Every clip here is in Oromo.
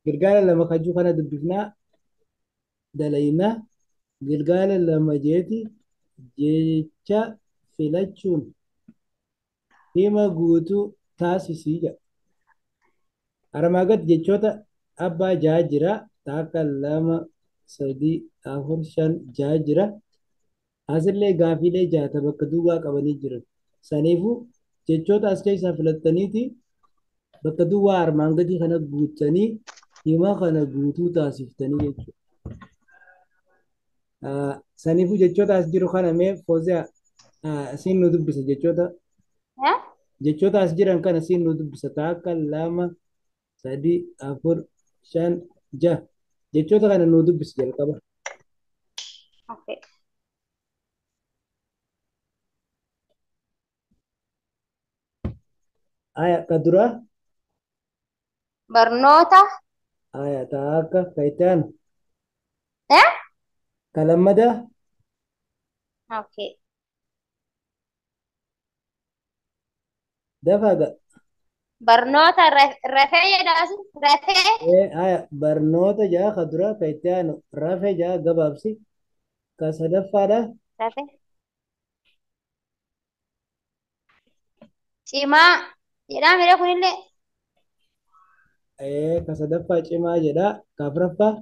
Gilgaala lama kajuu kana dubbifnaa dalaynaa. Gilgaala lama jeeti jecha filachuun hima guutuu taasisii jedha. Armaa gadi jechoota abbaa ja'a jira. Takka, lama, sadii, afur, shan, ja'a jira. Asillee gaafiilee jaata bakka duwwaa qabanii jiran. Saniifuu jechoota as keessaa filattaniiti bakka duwwaa armaan gadii kana guuttanii hima kana guutuu taasiftanii jechuudha. Saniifuu jechoota as jiru kana mee Fooziyaa siin nu dubbisa jechoota jechoota as jiran kana siin nu dubbisa. Takka, lama, sadii, afur, shan, ja'a. Jechoota kana nu dubbisa jalqaba. Okay. Aya, ka duraa. Barnoota. Aya, takka, ka itti aanu. Eh? Ka lammadaa. Okay. Dafaa ga'a. Barnoota rafee jedhaas rafee. Aya, barnoota ja'a ka duraa, ka itti aanu rafee ja'a gabaabsi. Ka sadaffaadha. Rafee. Cimaa jedhaa mire kunillee. Ka sadaffaa cimaa jedha. Ka afuraffaa.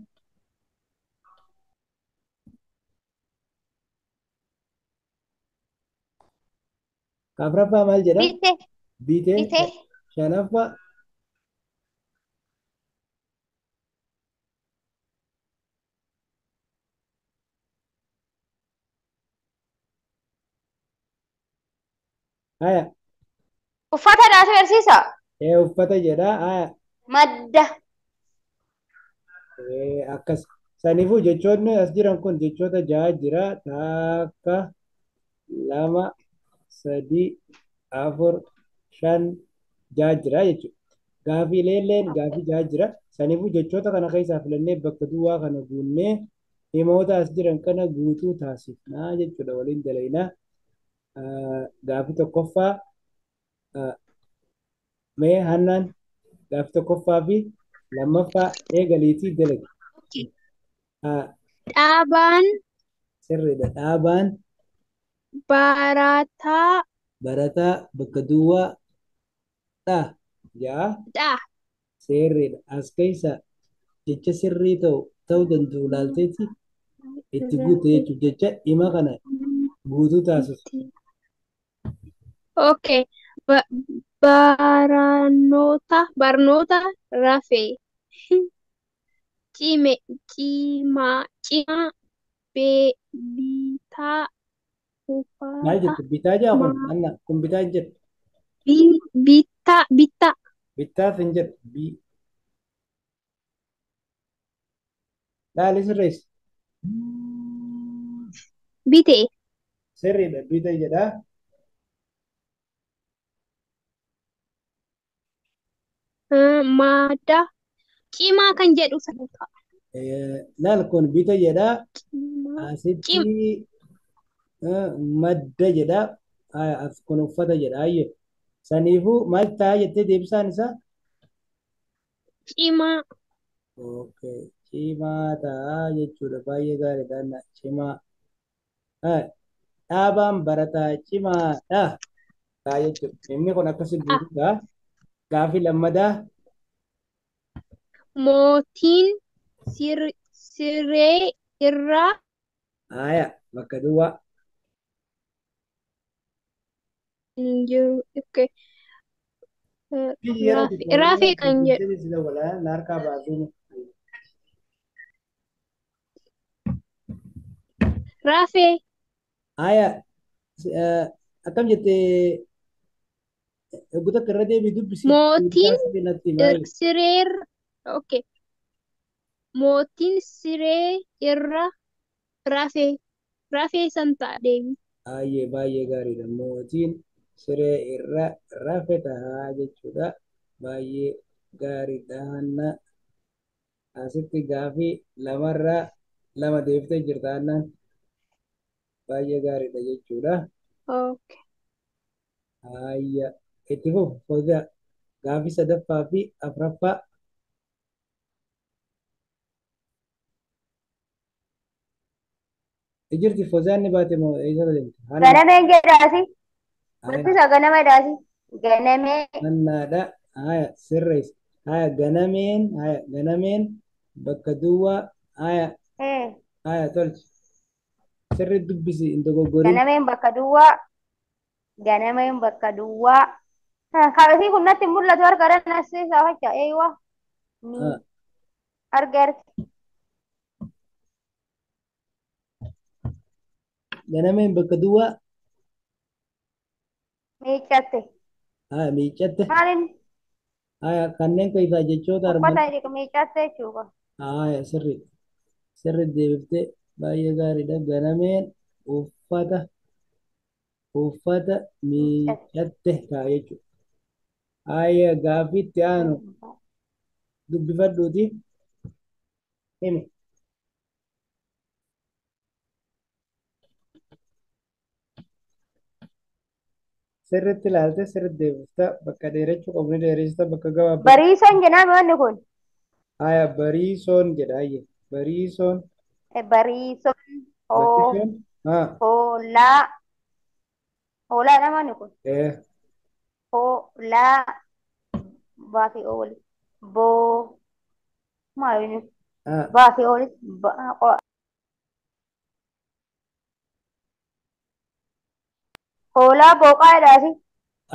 Ka afuraffaa maal jedha? Bite. Bitee. Bite. Shanaffaa. Aya. Uffata dhaas barsiisa. Uffata jedha. Aya. Madda. Akkas. Saniifuu jechoonni as jiran kun jechoota ja'a jira. Takka, lama, sadii, afur, shan, ja'a jira jechuudha. Gaafiilee gaafii ja'a jira. Saniifuu jechoota kana keessaa filannee bakka duwwaa kana guunnee himoota as jiran kana guutuu taasifnaa jechuudha. Waliin dalaynaa. Gaafii tokkoffaa mee Hannaan gaafii tokkoffaa fi lammaffaa eegaliitii dalagi. Dhaabaan Sirriidha. Dhaabaan barataa barataa bakka duwwaa dha. Ja'a dha. Sirriidha. As keessa jecha sirrii ta'uu danda'u ilaalteeti itti guute jechuudha. Jecha hima kana guutuu taasisu. Okay. Barnoota rafee. Cime cimaa cimaa bitaa Maal uffata jettu? Bitaa jaa kun? Anna kun bitaa hin jedhu. Bitaa bitaa. Bittaaf hin jedhu. Bi. Laali sirreessi. Bite. Sirriidha. Bite jedha. Madda cimaa kan jedhu sana ta'a. Laal kun bite jedha. Cimaa. Asitti madda jedha. As kun uffata jedha. Ayyee. Saniifuu maal ta'a jettee deebisaan isaa? Cimaa. Okay. Cimaa ta'a jechuudha. Baay'ee gaariidha. Cimaa. Dhaabaan barataa cimaadha. Ta'a jechuudha. Inni kun akkasi guutuudha. Gaafii lammadaa. Mootiin siree irra. Aya, bakka duwwaa. Hin jiru. Okay. Rafee kan jedhu. Rafee. Aya, akkam jettee eeguu takka irra deebii dubbisi. Mootiin siree irra. Okay. Mootiin siree irra rafee. Rafee san ta'a deebi. Baay'ee baay'ee gaariidha. Mootiin siree irra rafe ta'a jechuudha. Baay'ee gaariidha. Hanna asitti gaafii lamarraa lama deebiftee jirta Hannaan. Baay'ee gaariidha jechuudha. Okay. Hayya itti fufu Fooziyaa gaafii sadaffaa fi afuraffaa. Jirti Fooziyaan ni baate moo eessa deemte? Hanna. Ganameen jedhaasi. Haya. Barsiisaa ganama jedhaasi. Ganamee. Hannaadha. Haya sirreessi. Haya ganameen. Haya ganameen bakka duwwaa. Haya haya tolchi. Sirri dubbisi hin dogoggorin. Ganameen bakka duwwaa. Ganameen bakka duwwaa. Kaasii kun natti hin mul'atu harka irra nasiisaa facha. Eeywa. Ni arge arge. Ganameen bakka duwwaa. Miiccatte. Haya miiccatte. Maaliin Haya kanneen keessaa jechoota armaan. uffata miiccatte jechuudha. Haya sirri. Sirri deebiftee baay'ee gaariidha. Ganameen uffata uffata Miiccatte. miiccatte ta'a jechuudha. Haya gaaffii itti aanu dubbifadhuuti himi. Sirriitti ilaalte sirriitti deebifta. Bakka dheerachuu qabnu ni dheeressita. Bakka gabaabbatu. Bariisoon jedhame wanni kun. Haya bariisoon jedha. Hayya bariisoon. Bariisoon Bariisoon. Haa. hoolaa. Hoolaa dha wanni kun. Ee. Hoolaa baafi ooli. Boo maal inni Haa. baafi ooli. Hoolaa booqaa jedhaasi.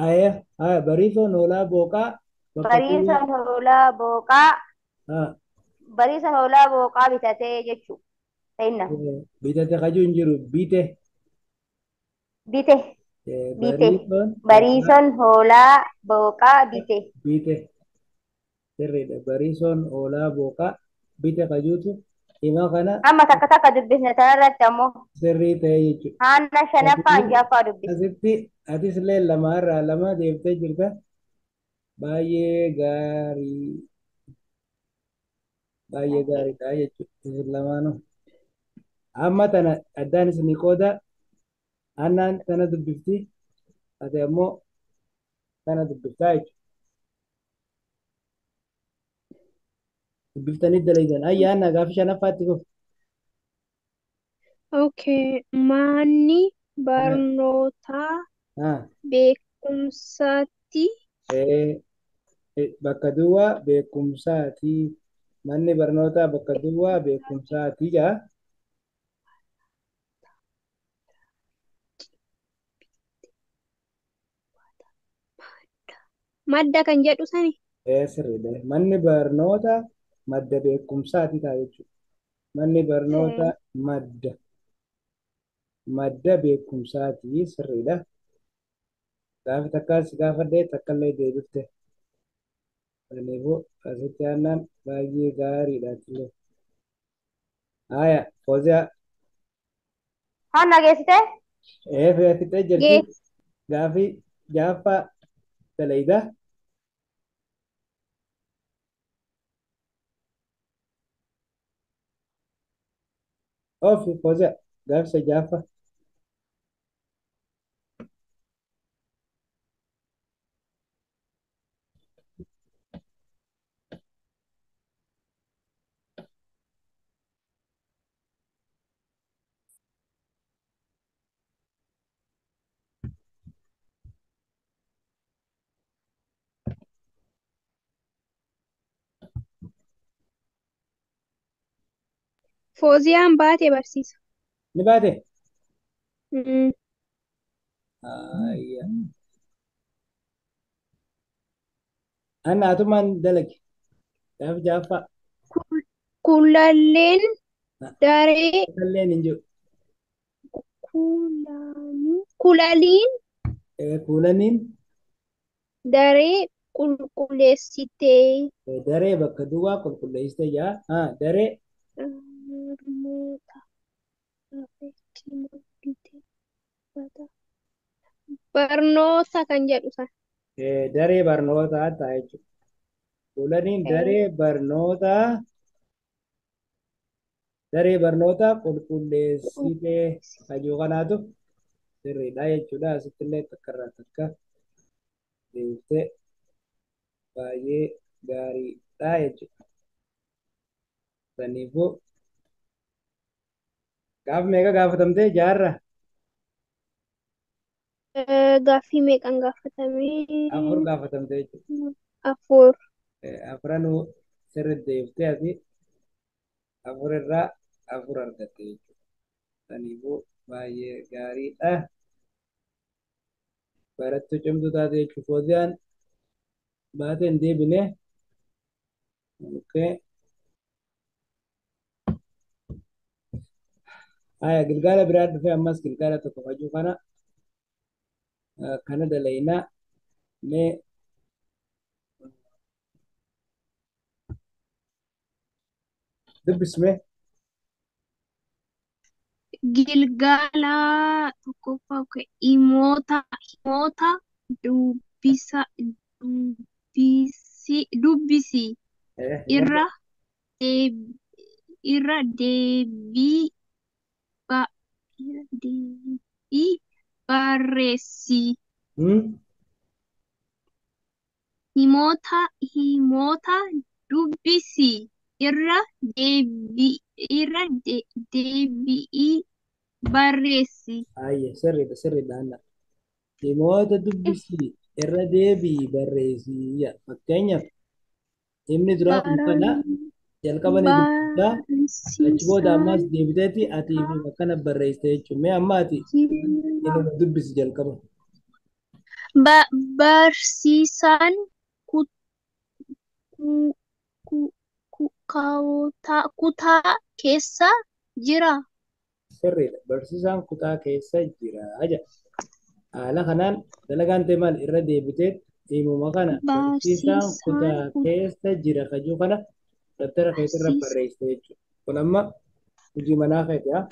Haya. Haya bariisoon hoolaa booqaa bakka duwwaa. Bariisoon hoolaa booqaa. Haa. Bariisoon hoolaa booqaa bitatee jechuudha. Ta'inna. Bitate kajuu hin jiru. Bite. Bite. Bite. Bariisoon hoolaa Bariisoon hoolaa booqaa bite. bite. Sirriidha. Bariisoon hoolaa booqaa bite kajuutu hima kana Amma takka takka dubbisne tanarratti ammoo sirrii ta'e jechuudha. haana shanaffaan ja'affaa dubbisne. Asitti atis illee lama irraa lama deebitee jirta. Baay'ee gaarii baay'ee gaariidha jechuudha. Isin lamaanuu. Amma tana addaan isinii qooda. Annaan tana dubbifti. Ati ammoo tana dubbiftaa jechuudha. Dubbiftanii dalagan. Ayya Annaa gaaffii shanaffaatti fufi. Okay. Manni barnootaa Haa. beekumsaatti Bakka duwwaa beekumsaati. Manni barnootaa bakka duwwaa beekumsaati jaa. Madda kan jedhu sani. Sirriidha. Manni barnootaa madda beekumsaati ta'a jechuudha. Manni barnootaa madda madda beekumsaati sirriidha. Gaafi takkaas gaafadhee takka illee deebifte. Kanaafuu asitti aannaan baay'ee gaariidha illee. Haya, Fooziyaa. Haana geessitee? Fe'atitee jirti. Geess. Gaafii jaaffaa dalayda. Ofi Fooziyaa gaafisa jaaffaa. Fooziyaan baatee barsiisa. Ni baate? Mm. Ayya. Anna atumaan dalagi. Gaafi jaaffaa. Kuulalleen daree Kuulalleen hin jiru. Kuulaliin Kuulaniin daree qulqulleessitee. Daree bakka duwwaa qulqulleessitee jira. Daree Barnoota barnoota kan jedhu sana. Daree barnootaa ta'a jechuudha. Kuulaniin daree barnootaa daree barnootaa qulqulleessitee hajuu kanaatu sirriidha jechuudha. Asitti illee takka irraa takka deebitee baay'ee gaariidha jechuudha. Saniifuu Gaaf meeqa gaafatamtee jaarra? Gaaffii meeqan gaafatamee? Afur gaafatamtee jechuudha. Afur. Afranuu sirriitti deebiftee ati afur irraa afur argatte jechuudha. Kanaafuu baay'ee gaariidha. Barattuu cimtuu taate jechuudha. Fooziyaan baatee hin deebine. Okay. Haya, gilgaala biraa dhufee ammas gilgaala tokko fajuu kana kana dalaynaa mee dubbisme. Gilgaala tokkoffaa okay. Himoota dubbisa dubbisi dubbisi irra deeb irra deebii ba irra deebii barreessi. Himoota dubbisi irra deebii irra deebi'i barreessi. Ayye, sirriidha sirriidha Anna. Himoota dubbisii irra deebii barreessii. Fakkeenyaaf himni duraa kun kana jalqaba ni dubbiftaa achi booda ammas Barsiisaan deebiteeti ati akkana barreessite jechuudha. Mee amma ati jira. inuma dubbisi jalqaba. Barsiisaan ku ku ku ku kutaa keessa jira. Sirriidha. Barsiisaan kutaa keessa jira jedha. Haala kanaan dalagaan ta'e maal irra deebitee himuma kana barsiisaan Barsiisaan kutaa keessa jira kajuu kana dabtara keessa irra barsiisa. barreessite jechuudha. Kun amma hojii manaa keeti haa.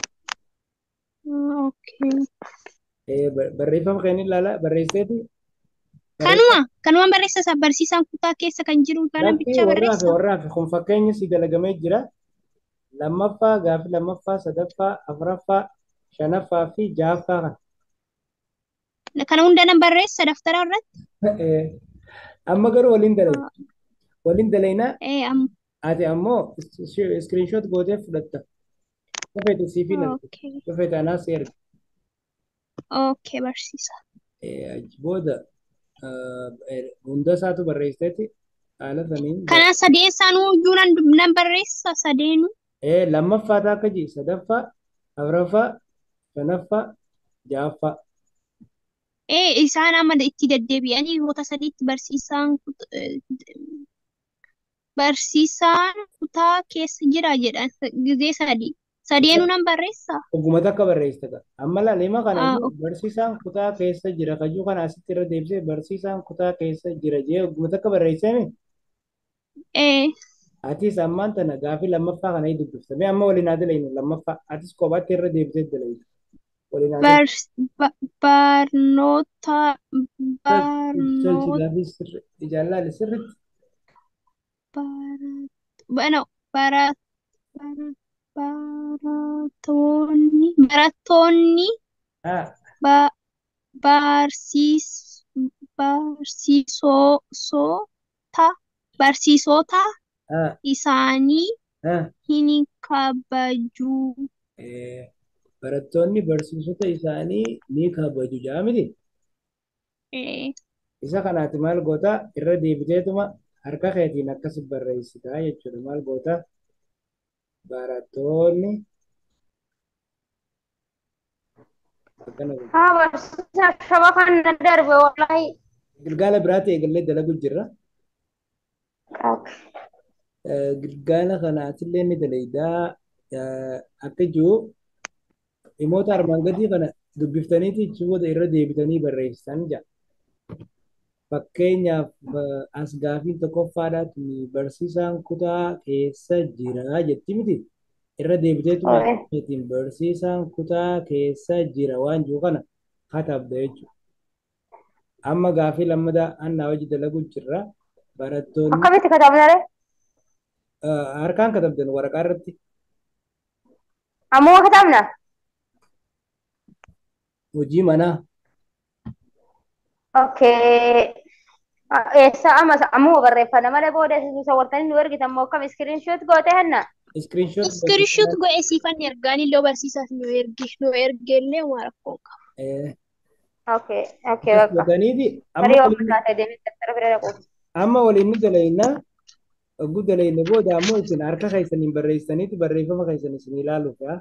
Okay. Barreeffama kan inni ilaala barreessiteeti. Kanuma barreessa isa barsiisaan kutaa keessa kan jiru kana Lakkii bicha warraa fi barreessa. warraa fi kun fakkeenyi si dalagamee jira. Lammaffaa gaaffii lammaffaa sadaffaa afuraffaa shanaffaa fi ja'affaa kana. Kana hunda nan barreessa daftara irratti. Amma garuu waliin dalagu. Waliin dalaynaa Amma ati ammoo iskiriinshoot gootee fudhatta. Dhufeete siif hin ergu. okay. Dhufeete anaas si erga. Okay barsiisa. Achi booda hunda isaatu barreessiteeti haala saniin Kana sadeen isaanuu iyyuu nan barreessa sadeenuu. Lammaffaa akka jiru sadaffaa afuraffaa shanaffaa ja'affaa. Isaan amma itti deddeebi'anii yeroo sadiitti barsiisaan kutaa keessa jira jedhan gizee sadii. Sadeenuu nan barreessa. Oguma takka barreessita ta'a. Amma laala hima kana iyyuu barsiisaan kutaa keessa jira kajuu kana asitti irra deebisee barsiisaan kutaa keessa jira jee oguma takka barreessee Atis ammaan tana gaafii lammaffaa kana dubbifta. Mee amma waliin haa dalaynu lammaffaa. Atis kophaatti irra deebisee dalaytu. Waliin haa dalaynu. Barnoota Tolchi barnoota gaafii sirri ijaan laali sirriitti. bara bara barattoonni ba barsiis barsiisota barsiisota isaanii hin kabaju. Barattoonni barsiisota isaanii ni kabaju jaa miti. Isa kanaati maal goota irra deebiteetuma harka keetiin akkas barreessitaa jechuudha. Maal goota barattoonni akkana godhu. Haa barsiisaa shaba kan na darbe wallahi. Gilgaala biraatti eegallee dalagu jirra. Okay. Gilgaala kanaatillee ni dalaydaa akka jiru himoota armaan gadii kana dubbiftaniiti achi booda irra deebitanii barreessitan jedha. Fakkeenyaaf as gaafiin tokkoffaadhaatti barsiisaan kutaa keessa jira jetti miti. Irra deebiteetuma keetiin barsiisaan kutaa keessa jira waan jiru kana katabda jechuudha. Amma gaafii lammataa annaa hojii dalagu jirra. Barattoonni Akkamitti katabna ree? Harkaan katabdan waraqaa irratti. Ammuma katabna? Hojii manaa. Okay. Eessa amma ammuma barreeffanna malee booda isa wartanii nu ergitan moo akkam iskiriinshoot goote henna? Screenshot Iskiriishuut godhe siifan ergaan illee barsiisaaf nu ergi nu ergeellee waan rakkoo hin qabu. Okay, okay, Akkas bakka. gootaniiti amma Tarii waliin waan taatee deemee daftara bira dhaqu. amma waliin ni dalaynaa. Ogguu dalayne booda ammoo isin harka keessaniin barreessaniiti barreeffama keessan isin ilaaluuf haa.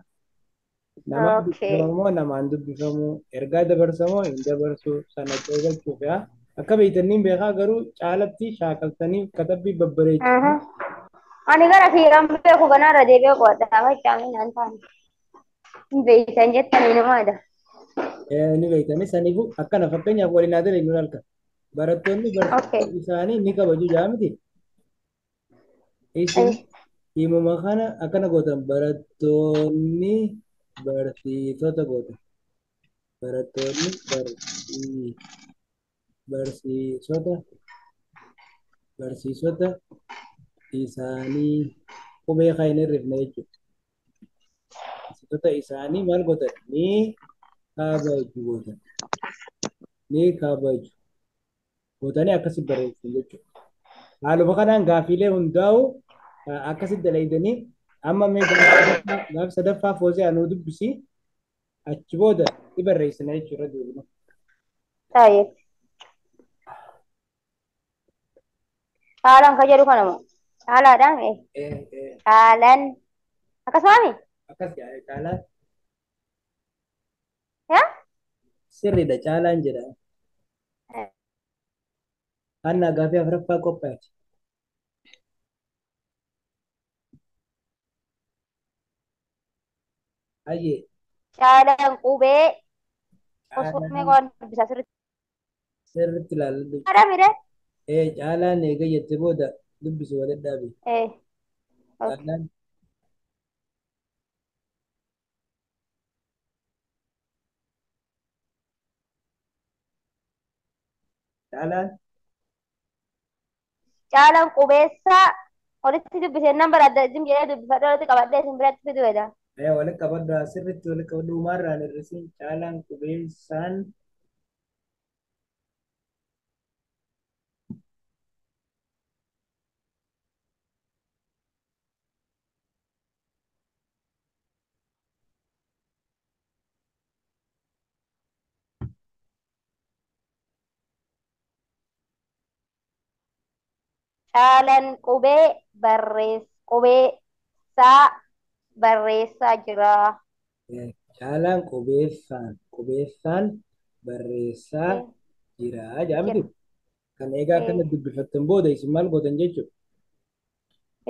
Namaan Okay. dubbifamu moo namaan dubbifamu ergaa dabarsamoo hin dabarsu sana gochuuf haa. Akka beektaniin beekaa garuu caalatti shaakaltanii katabbii babbareechanii Ani gara kiyyaan beeku kanarra deebi'ee qo'adha. Facaanii naan taane. Hin beektan jettanii namaadha. Ni beektanii saniifuu akkana fakkeenyaaf waliin haa dalaynu halkan. Barattoonni Okay. barsiisota isaanii ni kabaju jaa miti. Isin himuma kana akkana gootan barattoonni barsiisota gootan. Barattoonni barsiisota barsiisota isaanii qubee kan hin hirrifne jechuudha. Barsiisota isaanii maal gootan? Ni kabaju gootan. Ni kabaju gootanii akkasi barreessan jechuudha. Haaluma kanaan gaaffiilee hundaa'u akkasitti dalaydanii amma mee gaaffii sadaffaa foosee anuu dubbisi achi booda ni barreessina jechuudha deebina. Taayee. Caalaan kan jedhu kana moo? Caalaadhaan ee. Caalaan akkasumaami? Akkas jedha caalaan Yaa? sirriidha caalaan jedha. Annaa gaaffii afuraffaa qophaa'e. Ayyee Caalaan qubee osoo mee caalaan waan dubbisaa sirriitti. sirriitti ilaalladhu. Caalaa mire? Ee caalaan eega jette booda dubbisu walitti dhaabe. Ee. Okay. Caalaan caalaan Caalaan qubeessaa walitti dubbisee nan bara adda isin jedhee dubbifadhee walitti qabadhee isin biratti fiduudha. ee walitti qabadhu sirriitti walitti qabadhu dhumaarraan hir'isiin caalaan qubeessaan Caalaan qubee qubeessaa barreessaa jira. Caalaan qubeessaan qubeessaan barreessaa Eh, jira jedhamti. jira. Kan egaa akkana Eh, dubbifattan booda isin maal gootan jechuudha.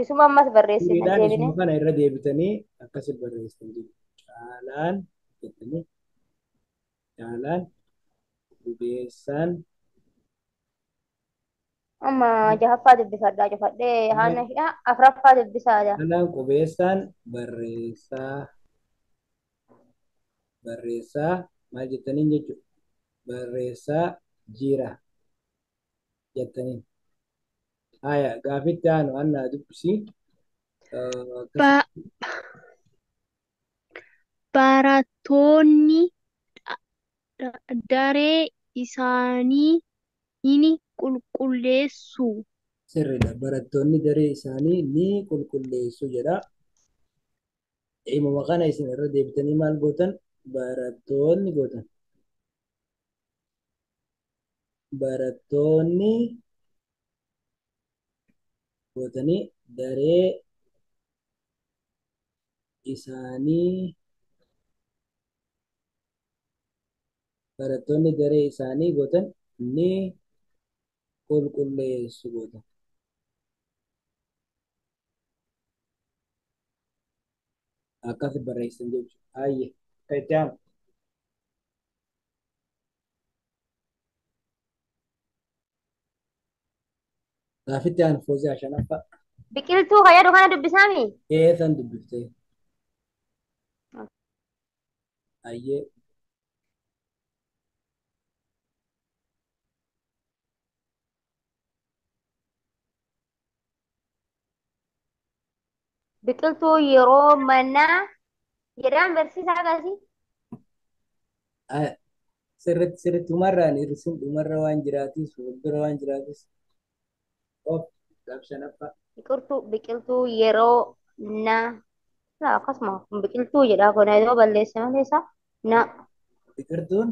Isuma ammas barreessina Hiriidhaan deebine. isuma kana irra deebitanii akkasi barreessan jechuudha. Caalaan jettanii caalaan qubeessaan Amma jahaffaa dubbifadhaa cufadhee haana afuraffaa dubbisaadha. caalaan qubeessaan barreessaa barreessaa maal jettaniin jechuudha. Barreessaa jira jettaniin. Haya gaafitti aanu annaa dubbisi. Ba barattoonni daree isaanii ni qulqulleessu. Sirriidha. Barattoonni daree isaanii ni qulqulleessu jedha. Dhimuma kana isin irra deebitanii maal gootan? Barattoonni gootan. Barattoonni gootanii daree isaanii barattoonni daree isaanii gootan ni qulqulleessu gootan. Akkas barreessan jechuudha. Hayyee. Kan itti aanu. Gaafitti aanu foozii shanaffaa. Biqiltuu kan jedhu kana dubbisaami? Ee san dubbiftee. Hayyee. Biqiltuu yeroo manaa jedhaan barsiisaa akkasii. Sirriitti sirriitti dhumarraan hir'isuun dhumarra waan jiraatis fuuldura waan jiraatis. Of gaaf shanaffaa. Biqiltuu yeroo Na. Laa akkasuma kun biqiltuu jedha kun yoo balleesse malee isaa na. Biqiltuun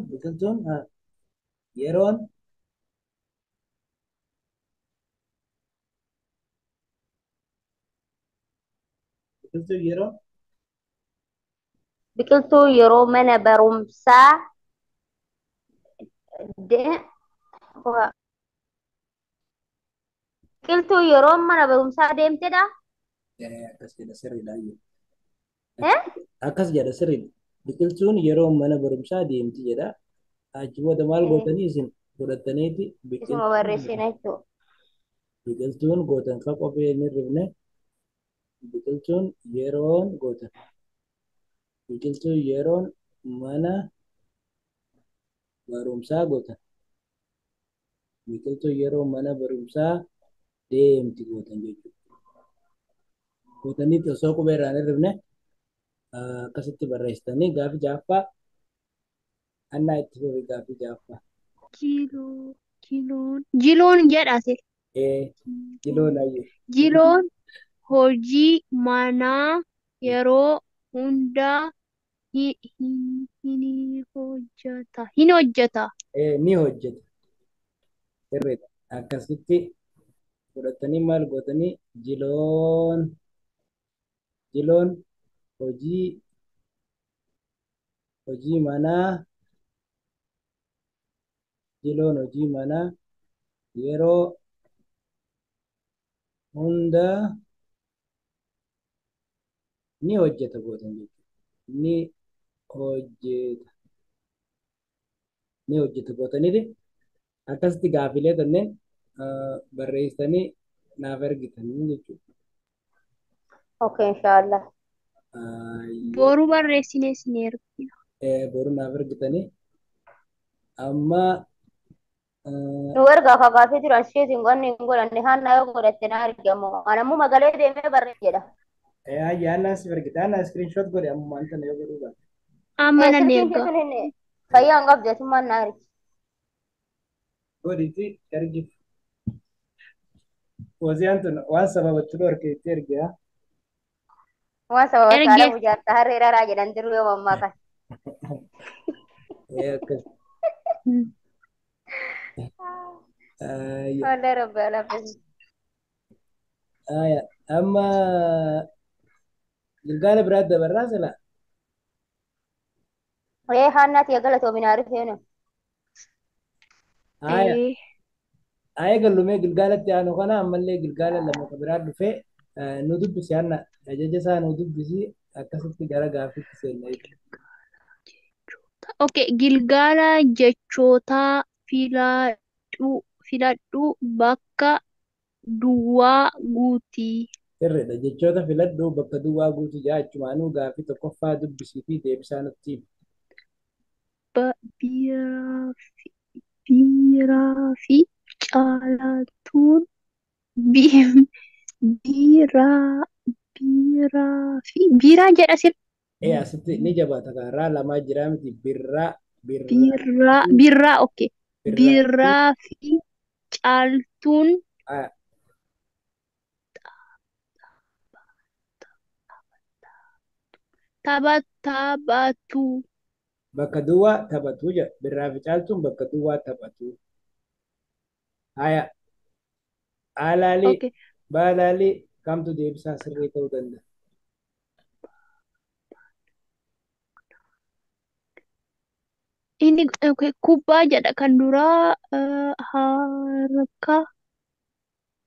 yeroon biqiltuun yeroo Biqiltuu yeroo mana barumsaa de biqiltuu yeroo mana barumsaa deemtedha. Akkas jedha sirriidha. Eh? Akkas jedha sirriidha. Biqiltuun yeroo mana barumsaa deemti jedha. Achi booda maal gootanii isin fudhattaniiti Isuma biqiltuun barreessina jechuudha. Biqiltuun gootan ka qophee hin hirrifne biqiltuun yeroon gootan. Biqiltuun yeroon mana barumsaa gootan. Biqiltuun yeroo mana barumsaa deemti gootan jechuudha. Gootaniitti osoo qubee irraa hin hirrifne akkasitti barreessitanii gaaffii ja'affaa annaa itti fufi gaaffii ja'affaa. Jiloo jiloon jiloon jedha ase. Jiloon ayyee. Jiloon hojii manaa yeroo hundaa hin hojjeta. Hin hojjeta. Ni hojjeta. Sirriidha. Akkasitti fudhatanii maal gootanii jiloon hojii manaa jiloon hojii manaa yeroo hunda ni hojjeta gootan jechuudha. Ni hojjeta. Ni hojjeta gootaniiti. Akkasitti gaaffilee kanneen barreessitanii naaf ergitanii jechuudha. Okay, inshallah. Boruu barreessinee isin ergina. Boruu naaf ergitanii amma Nu ergaa ka gaaffii turan isheetiin qonni hin godhanne haanna yoo godhatte na argamu. Ani ammoo magalee deemee barreessa jedha. Ayyaanaa si ergita. Aanaa screenshot godhe amma wanta na yoo godhuu baate. Amma nan Silkiin erga. ishee sun hin fayyaa hin qabdu atummaan na argi. Godhiti ergi. Waziyaan tun waan sababatti dhorke itti erge haa. Waan sababa Erge. saala bujaarta harree raraa jedhan jiru yoo ammaa kana. Akkas. Wallah rabbi alaafis. Amma gilgaala biraatti dabarraa sila. Haannaati galatoominaa rifeenu. Aya gallumee gilgaalatti aanu kana ammallee gilgaala lama ka biraa dhufee nu dubbisi hanna ajaja isaa nu dubbisi akkasitti gara gaaffiitti seenna jechuudha. Okay, gilgaala jechoota filadhu bakka duwwaa guutii. Sirriidha. Jechoota filadhu bakka duwwaa guutuu jaa achumaanuu gaaffii tokkoffaa dubbisii fi deebisaa nutti himi. Biiraa fi caalatuun biiraa fi biiraa jedha sir. Asitti ni jabaata karaa lamaa jira miti birraa birraa Biiraa biiraa okay. birraa fi Biiraa fi caaltuun tapha taphatu. Bakka duwwaa taphatu jedha. Birraa fi caaltuun bakka duwwaa taphatu. Haya alaalii Okay. baalaalii kamtu deebisaa sirrii ta'uu danda'a? Inni okay, kubbaa jedha kan duraa harka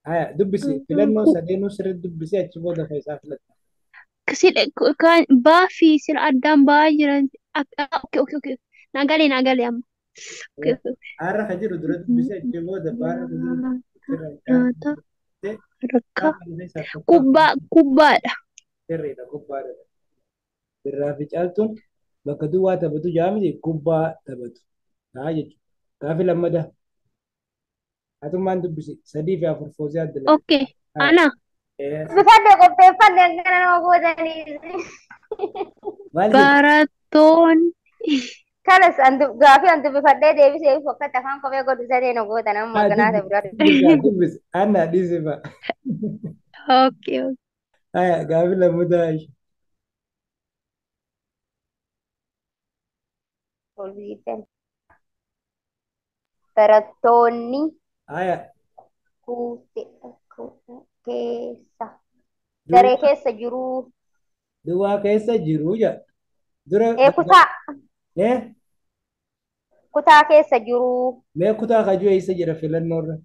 Haya dubbisi filannoo sadeenuu sirrii dubbisi achi booda keessaa filatta. Kan baa fi sila addaan ba'aa jiran okay okay okay nagalee amma. Okay okay. Har'a ka jiru dura dubbisi achi booda baarra ka jiru sirra Nyaata harka keessaa tokko kubbaa kubbaadha. sirriidha kubbaadha. Birraa fi caaltuun bakka duwwaa taphatu jaamiti kubbaa taphatu. Taa jechuudha. Gaaffii lammataa. Atummaan dubbisi 3 fi 4 foozii adda lama. Okay ana Dubbifadhe qopheeffadhe akkana nama gootanii. Maal jedhu? barattoonni Kalas gaaffii an dubbifadhee deebisee akkatti afaan kophee godhu sadee na gootan amma ganaata biraa Dubbisi dubbisi. Anna dhiisifa. okay okay. Haya, gaafii lammataa Aisha. Olbiitan. Barattoonni Haya, kuute keessa daree duwwaa keessa jiru. duwwaa keessa jiru jedha. Dura Ee kutaa eh kutaa keessa jiru. mee kutaa kajuu eessa jira filannoorra?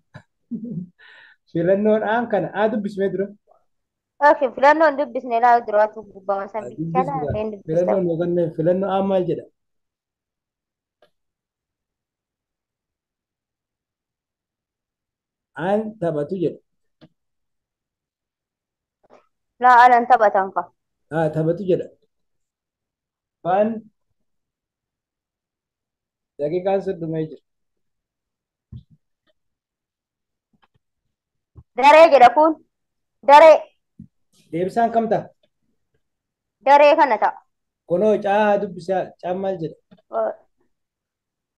Filannoodhaan kana haa dubbismee dura. Okay, filannoon dubbisne ilaalu duraatu gubbama san Haa bicha dubbisnu laaleen dubbisa. filannoon yookaan filannoo aan maal jedha? Aan taphatu jedha. Laa alan taphatan fa. Haa taphatu jedha. Waan daqiiqaan sun dhumee jira. Daree jedha kun. Daree Deebisaan kam ta'a? daree kana ta'a. Kunoo caa haa dubbisaa caan maal jedha?